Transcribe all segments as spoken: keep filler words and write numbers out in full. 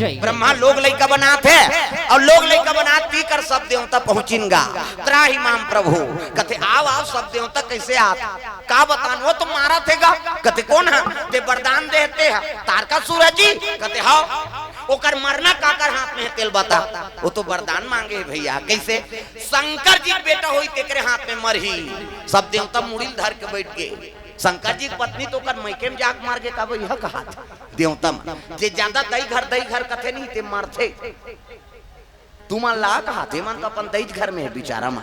ब्रह्मा लोग लइका बनात हे, अउ लोग लइका बनात तीकर सब देवता पहुंचिन गा। त्राहि माम प्रभु। कथे, "आव, आव, सब देवता कइसे आत?" "का बतान, ओ तो मारत हे गा।" कथे, "कोन ह?" "ते वरदान देहे ते ह।" "तारकासुर ह जी?" कथे, "हव।" "ओकर मरना काकर हाथ में हे, तेला बता।" "ओ तो वरदान मांगे हे भइया।" "कइसे?" "शंकर जी के बेटा होही, तेकरे हाथ में मरही।" सब देवता मुड़ी ल धर के बइठ गे। शंकर जी के पत्नी तो ओकर मइके में जाके मर गे, का भइया कहात देवता मन। जे जादा दई घर, दई घर कथे नहीं, ते मरथे। तुमन ला कहा, ते मन तो अपन दई घर में हे बिचारा मन।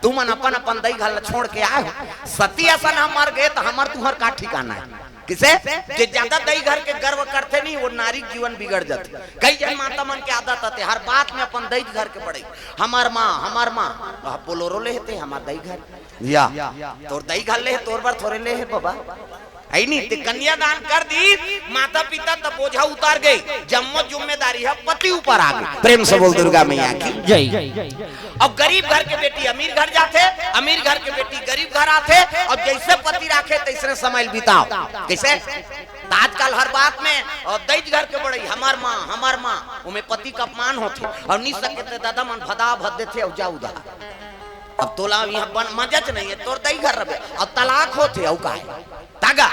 तुमन अपन, अपन दई घर ला छोड़ के आए हो। सती असन हम मर गे, त हमर तुहर का ठिकाना हे? कइसे? जे जादा दई घर के गर्व करथे नहीं, ओ नारी के जीवन बिगड़ जाथे। कई झन माता मन के आदत आथे, हर बात में अपन दई घर के बड़ई। "हमर माँ, हमर माँ।" अब बोलोरो ले हे ते, हमर दई घर। या, तोर दई घर ले हे, तोर बर थोरे ले हे बाबा। हे नहीं, ते कन्यादान कर दी, माता पिता त बोझा उतार गे, जम्मो जिम्मेदारी ह पति ऊपर आ गे। प्रेम से बोल दुर्गा मैया की। जय। अउ गरीब घर के बेटी अमीर घर जाथे, अमीर घर के बेटी गरीब घर आथे, अउ जइसे पति राखे तइसने समय ल बिताव। कइसे? त आजकल हर बात में, अउ दई घर के बड़ई, "हमर माँ, हमर माँ", ओमे पति के अपमान होथे, अउ नि सके ते ददा मन भदा भद देथे, अउ जा उदा। अब तोला इहाँ बन मजाच नहीं हे, तोर दई घर रबे। अब तलाक होथे, अउ का हे? तागा,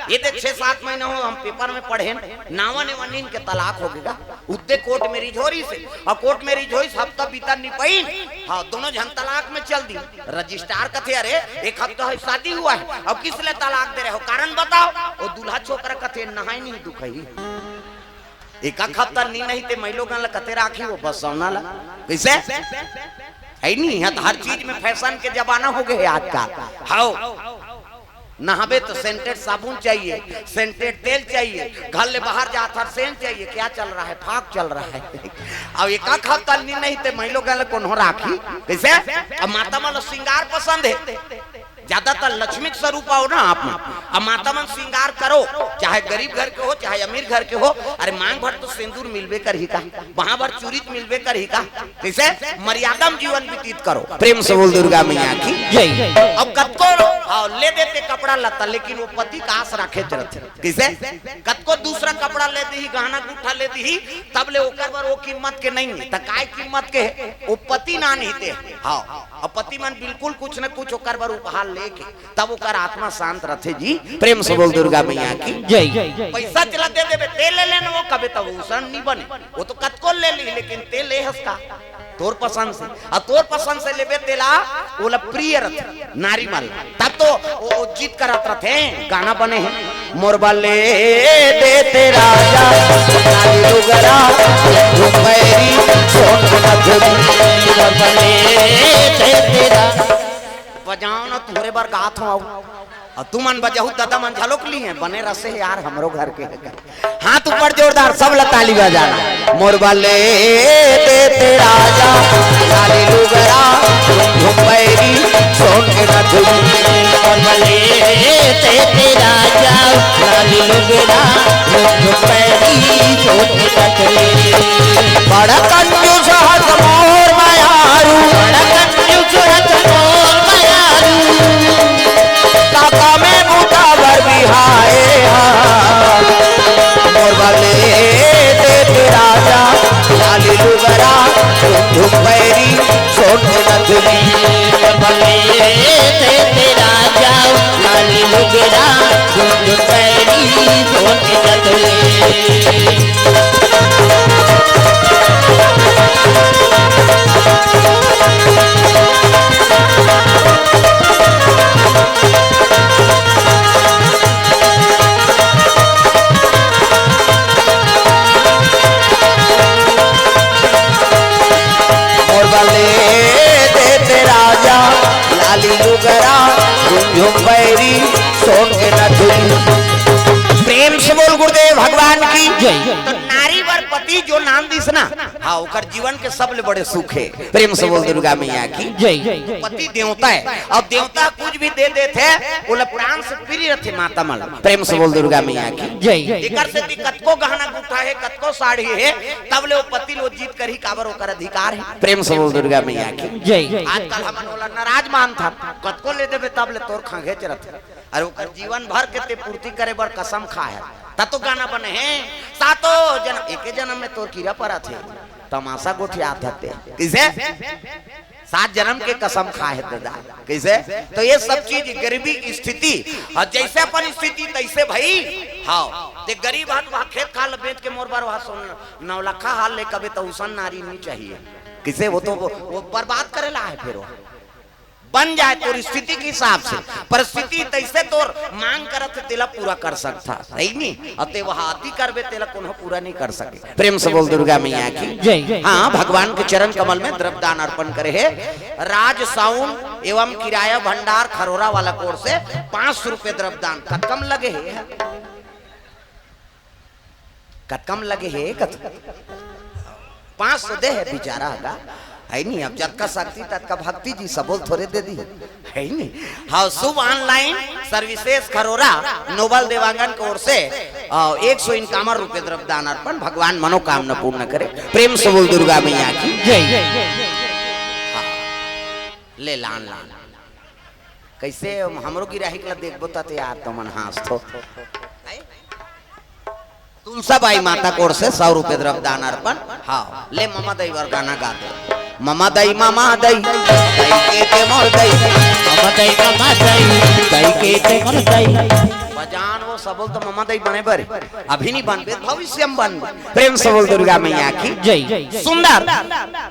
ये देख, छह सात महीना हो, हम पेपर में पढ़ेन, नावा नेवा नीन के तलाक हो गे गा। उद्दे कोर्ट मैरिज हो रहिसे, अउ कोर्ट मैरिज होइस, हफ्ता बीता नि पाइन, हाँ, दोनों झन तलाक में चल दी। रजिस्ट्रार कथे, "अरे, एक हफ्ता हे शादी हुआ है, अब किस लिए तलाक दे रहे हो, कारण बताओ।" ओ दूल्हा छोकरा कथे, "नहाय नहीं दुखही।" एक आध हफ्ता नी नहीं ते मइलोगन ला कते राखही ओ बसौना ला। कइसे? हे नहीं, इहाँ त हर चीज में फैशन के जमाना हो गे हे आजकल। हव, नहाबे त सेंटेड साबुन चाहिए, सेंटेड तेल चाहिए, घर ले बाहर जात हर सेंट चाहिए। क्या चल रहा है? फाग चल रहा है। अउ एक आध हफ्ता नी नहीं ते मइलोगन ला कोनो राखही। कइसे? अब माता मन ला श्रृंगार पसंद हे। ज्यादातर लक्ष्मी के स्वरूप आओ ना आप मन। अब माता मन श्रृंगार करो, चाहे गरीब घर के हो, चाहे अमीर घर के हो। अरे मांग भर तो सेंदूर मिलबे करही का, वहां भर चूरी तो मिलबे करही का। कइसे? मर्यादा में जीवन व्यतीत करो। प्रेम से बोल दुर्गा मैया की। जय। अब कतको, हाँ, ले देते कपड़ा लत्ता, लेकिन ओ पति का आस राखे रथे। कइसे? कतको दूसरा कपड़ा ले दिही, गहना गुट्ठा ले दिही, तब ले ओकर बर ओ कीमत के नहीं हे। त काय कीमत के हे? ओ पति ना नहीं ते। हाँ। अउ पति मन बिल्कुल कुछ न कुछ ओकर बर उपहार लेके तब ओकर आत्मा शांत रथे जी। प्रेम से बोल दुर्गा मैया की। जय। पइसा चला दे देबे, ते ले लेन, ओ कबे तब उसन नी बने। ओ तो कतको ले ली, लेकिन ते ले हस का? तोर पसंद से। अउ तोर पसंद से लेबे तेला, ओला प्रिय रथे नारी मन। तब तो ओ, ओ जिद करत रथे, गाना बने हे। मोर बर ले देते राजा, लाली लुगरा, झुमैरी, सोन नथुनी। मोर बर ले देते राजा। बजाओ ना, तोरे बर गात हों। अउ तुमन बजाहू, ददा मन झलोक ली हे, बने रसे यार, हमरो घर के हे। हाथ ऊपर जोरदार, सब ला ताली बजाना। मोर बर ले देते राजा, लाली लुगरा, झुमैरी, सोन नथुनी। मोर बर ले देते राजा, लाली लुगरा, झुमैरी, सोन नथुनी। बड़ा कंजूस हस मोर मयारू, बड़ा कंजूस हस मोर मयारू। काका में बूता बर बिहाए हा। मोर बर ले देते राजा, लाली लुगरा, झुमझुम बैरी, सोन नथुनी। मोर बर ले देते राजा, लाली लुगरा, झुमझुम बैरी, सोन नथुनी। मोर बर ले देते राजा, लाली लुगरा, झुमझुम बैरी, सोन के नथुनी। प्रेम से बोल गुरुदेव भगवान की। जय। तो नारी बर पति जो नाम दिस ना, हाँ, ओकर जीवन के सबले बड़े सुख हे। प्रेम से बोल दुर्गा मैया की। जय। पति देवता हे, अउ देवता कुछ भी दे देथे, ओला प्राण से प्रिय रथे माता मन। प्रेम से बोल दुर्गा मैया की। जय। एकर सेती कतको गहना गुठा हे, कतको साड़ी हे, तब ले ओ पति ल ओ जिद करही, काबर ओकर अधिकार हे। प्रेम से बोल दुर्गा मैया की। जय। आजकल हमन ओला नाराज मानथन, कतको ले देबे तब ले तोर खंघेच रथे। अरे ओकर जीवन भर के ते पूर्ति करे बर कसम खाए हे। त तो गाना बने हे, सातों जन्म, एके जन्म में तोर कीरा परत हे, तमाशा गोठियात हते। कइसे? सात जन्म के कसम खाए हे दादा। कइसे? तो ये सब चीज गरीबी की स्थिति, अउ जइसे अपन स्थिति तइसे भई। हाँ, ते गरीब हस, वहाँ खेत खार ल बेच के मोर बर वहाँ सोन नौलखा हार ले कबे, त उसन नारी नी चाहिए। कइसे? वो तो वो, वो बर्बाद करे ला हे, फेर वो बन जाए तोर स्थिति के हिसाब से, परिस्थिति तइसे तोर मांग करत हे, तेला पूरा कर सकथस, हे नी? अउ ते वह अति करबे, तेला कोनो पूरा नी कर सके। प्रेम से बोल दुर्गा मैया की जय। हाँ, भगवान के चरण कमल में द्रव्य दान अर्पण करे हे। राज साउंड एवं किराया भंडार खरोरा वाला कोर से पाँच सौ रुपये द्रव्य दान। कतका म लगे हे? कतका म लगे हे? कत-, पाँच सौ दे हे बिचारा हगा, हे नी? अब जतका शक्ति ततका भक्ति जी, सबो ल थोरे दे दी, हे नी? हाँ, शुभ ऑनलाइन सर्विसेज खरोरा नोबल देवांगन के ओर से, अ, एक सौ इक्यावन रुपये द्रव्य दान अर्पण, भगवान मनोकामना पूर्ण करे। प्रेम से बोल दुर्गा मैया की जय। हाँ, ले लान लान। कइसे हमरो गिराहिक ला देखबो त, त यार, तुमन हाँसथो। तुलसा बाई माता कोर से सौ रुपये द्रव्य दान अर्पण। हाँ, ले ममा दई बर गाना गा दे। ममा दई, ममा दई, दई के ते मोर दई। ममा दई, ममा दई, दई के ते मोर दई। बजान वो सबो ल तो ममा दई बने बर, अभी नी बनबे, भविष्य म बनबे। प्रेम से बोल दुर्गा मैया की जय। सुंदर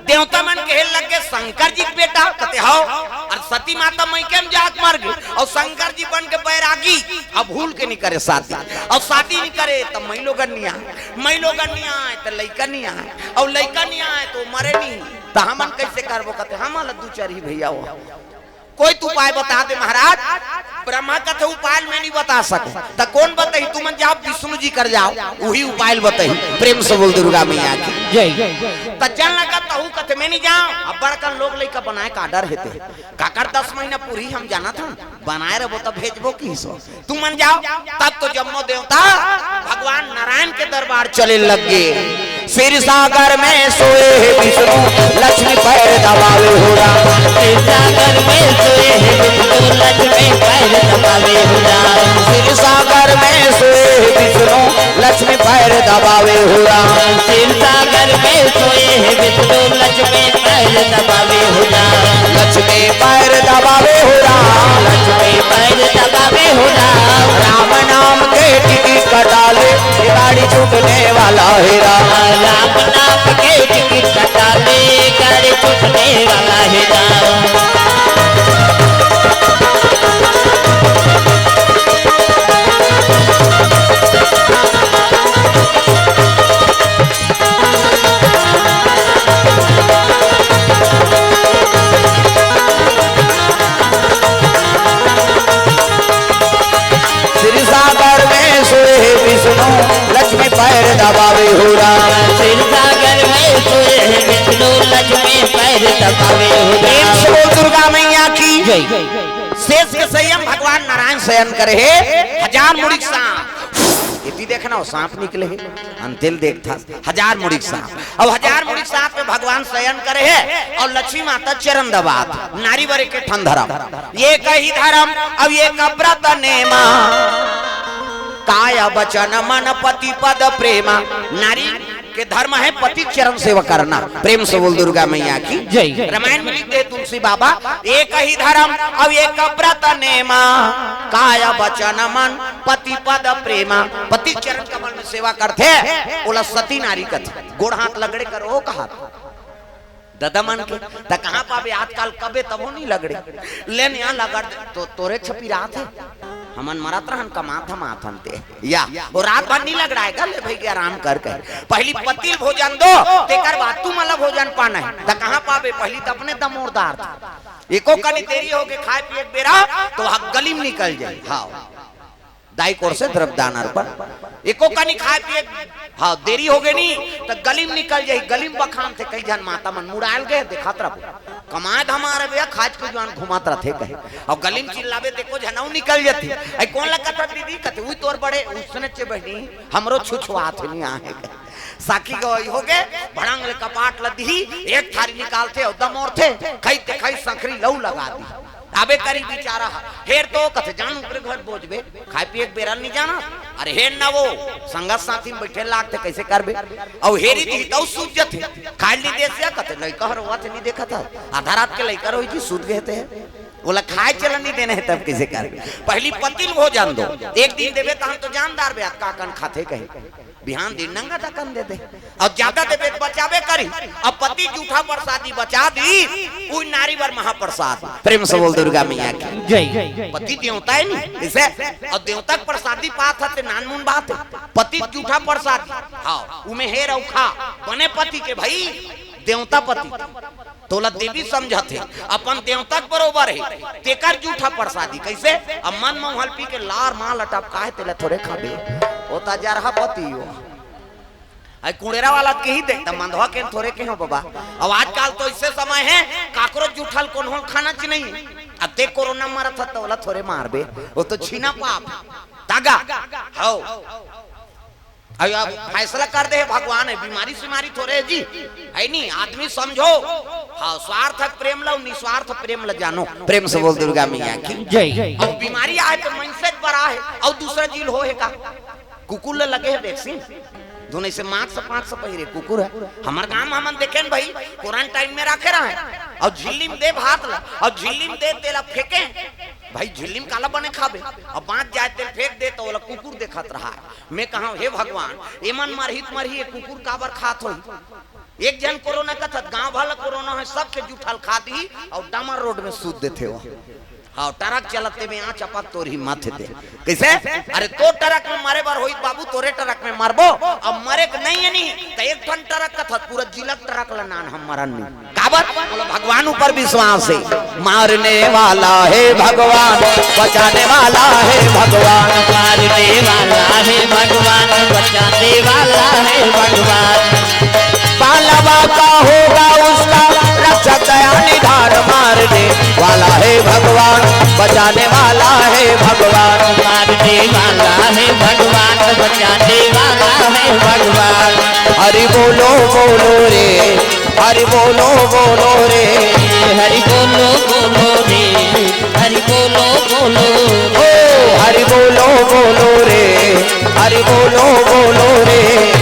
देवता मन कहे लग गे, "शंकर जी के बेटा कते हव?" अउ सती माता मइके म जाके मर गे, अउ शंकर जी बन के बैरागी, अब भूल के नी करे शादी, अउ शादी नी करे त मइलोगन नी आए, मइलोगन नी आए त लइका नी आए, अउ लइका नी आए त मरे नी, त हमन कइसे करबो? कथे, "हमन ल दू चार ही भइया हो।" कोई तो उपाय बता दे महाराज। ब्रह्मा कथे, "उपाय मैं नहीं बता सकूं।" त कोन बताही? तुमन जाओ विष्णु जी कर जाओ, उही उपाय बताही। प्रेम से बोल दुर्गा मैया की जय। त चल लगा तहू कथे, "मैं नहीं जाऊं।" अब बड़कन लोग लइका बनाए का डर हेते, "काकर दस महीना पूरी हम जानत हन, बनाए रहबो त भेजबो किहिस।" तुमन जाओ। तब तो जम्मो देवता भगवान नारायण के दरबार चले लग गे। क्षीर सागर में सोए हे विष्णु, लक्ष्मी पैर दबावे हो राम। क्षीर सागर में सोए हे विष्णु, लक्ष्मी पैर दबावे हो राम। क्षीर सागर में सोए हे विष्णु, लक्ष्मी पैर दबावे हो राम। क्षीर सागर में सोए हे विष्णु, लक्ष्मी पैर दबावे हो राम। लक्ष्मी पैर दबावे हो राम। लक्ष्मी पैर दबावे हो राम। राम नाम के टिकट कटा ले, ये गाड़ी छूटने वाला है राम। राम नाम के टिकट कटा ले, गाड़ी छूटने वाला है राम। क्षीर सागर में सोए हे विष्णु, लक्ष्मी पैर दबावे हो राम। क्षीर सागर में सोए हे विष्णु, लक्ष्मी पैर दबावे हो राम। प्रेम से बोल दुर्गा मैया की जय। शेष के संयम भगवान नारायण शयन करे हे, हजार मुड़ी के सांप। एती देखना हो, सांप निकले हे, अंतेल देखथस। हजार मुड़ी के सांप। अब हजार मुड़ी के सांप में भगवान शयन करे हे अउ लक्ष्मी माता चरण दबात। नारी बर एके ठन धरम, एकही धरम, अब एक व्रत नेमा। काय वचन मन पति पद प्रेमा। नारी के धर्म हे पति चरण सेवा करना। प्रेम से बोल दुर्गा मैया की जय। रामायण में लिख दे तुलसी बाबा, एकही धरम, अब एक व्रत नेमा। काय वचन मन पति पद प्रेमा। पति चरण कमल में सेवा करथे, ओला सती नारी कथे। गोड़ हाथ लगड़े करो कहा ददा मन के, त कहाँ पाबे आजकल, कबे तभो नहीं लगड़े। लेन यहाँ लगड़ दे, तो तोरे छपी रात हे। हमन मरत रहन, कमात हम आथन ते। या, वो रात भर नहीं लगड़ाएगा, ले भाई के आराम कर कहे। पहली पति ल भोजन दो, तेकर बाद तुमन ला भोजन पाना हे। त कहाँ पाबे, पहली त अपने दमोरदार था। एको कनी देरी होगे खाए पिए के बेरा, तो वहाँ गली में निकल जाए। हाँ। दाई कोर से द्रव्य दान अर्पण। एको कनी खाए पिए, हाँ, देरी होगे नी, त गली में निकल जाही, गली में बखान थे, कई झन माता मन मुड़ायल गे, देखत रहो। कमाए धमाए भैया, खाज के जुआन घुमात रथे कहे। अउ गली में चिल्लाबे, त एको झन अउ निकल जाथे। "ऐ कोन ला कथस दीदी?" कथे, "उई तोर बड़े, उसने चे बहिनी, हमरो छुछुआत हे, नी आहे।" साखी गवाही होगे, भड़ंग ले कपाट ल दिही, एक थारी निकालथे अउ दमोरथे, खई ते खई, संखरी लहू लगा दिही। काबे करी बिचारा ह। हेर तो कथे, जान ओकरे घर बोझबे, खाए पिए के बेरा ल नी जाना। अरे हेर ना, वो संगत साथी में बैठे लागथे, कैसे करबे? अउ हेरी दिही तउ सूझ जथे। खाए ल नी देस या कथे, लइका ह रोवत हे, नी देखत ह। आधा रात के लइका रोही जी, सूत गए थे। ओला खाए चलन नी देना हे, तब कैसे करबे? पहली पति ल भोजन दो। एक दिन देबे त हम तो जानदार बे, अतका कन खाथे कही। बिहान दिन नंगा दकन दे दे। अउ ज्यादा देबे त बचाबे करी। अब पति जूठा प्रसादी बचा दी, उही नारी बर महाप्रसाद। प्रेम से बोल दुर्गा मैया की। जय। पति देवता हे नी, इसे। अउ देवता के प्रसादी पात हे ते नानमुन बात हे। पति जूठा प्रसादी, हाँ, उमे हेर अउ खा। बने पति के भई, देवता पति। तोला देवी समझत हे, अपन देवता के बरोबर हे, तेकर जूठा प्रसादी। कैसे? अब मन म हल्पी के लार माल अटपका हे, तेला थोरे खाबे। ओ त जरहा पति हो। आई कुड़ेरा वाला के ही देख, त मंदवा के थोरे के हो बाबा। अब आजकल तो ऐसे समय हे, काकरो जूठा ल कोनो ल खाना च नहीं। अब ते कोरोना मरत ह, त ओला थोरे मारबे, वो तो छीना पाप। तागा, हौ। अब, अब फैसला कर दे हे भगवान, हे बीमारी सीमारी थोरे हे जी, हे नी? आदमी समझो, हाँ, स्वार्थ के प्रेम ला, निस्वार्थ प्रेम ला जानो। प्रेम से बोल दुर्गा मैया की। जय। अब बीमारी आए तो मनसे के बर आए, अउ दूसरा जी ल होहे का? कुकुर ला लगे हे वैक्सीन, धुन ऐसे मास्क पास्क पहिरे कुकुर हे। हमर गांव म हमन देखेन भई, क्वारंटाइन में राखे रहे, अउ झिल्ली म दे भात ला, अउ झिल्ली म दे तेला फेंके। भई झिल्ली म काला बने खाबे, अउ बांच जाए तेल फेंक दे त ओला कुकुर देखत रहा। मैं कहंव, हे भगवान, एमन मरही त मरही, ये कुकुर काबर खात होही? एक झन कोरोना कथत, गांव भर ल कोरोना हे, सबके जूठा ल खा दिही अउ डामर रोड में सूत देथे वो। हाँ, ट्रक चलत हे में आ चपक तोर हिम्मत हे ते। कैसे? अरे तो ट्रक में मरे बर होही त बाबू, तोरे ट्रक में मरबो। अब मरे के नहीं हे नी, त एक ठन ट्रक कथत, पूरा जिला के ट्रक ल नान हम मरन नी। काबर? बोलो, भगवान ऊपर विश्वास हे। मारने वाला है भगवान, बचाने वाला है भगवान। मारने वाला है भगवान, बचाने वाला है भगवान। पालवा का होगा उसका रक्षक दया निधान। मारने वाला है भगवान, बचाने वाला है भगवान। मारने वाला है भगवान, बचाने वाला है भगवान। हरि बोलो बोलो रे, हरि बोलो बोलो रे। हरि बोलो बोलो रे, हरि बोलो बोलो। ओ हरि बोलो बोलो रे, हरि बोलो बोलो रे।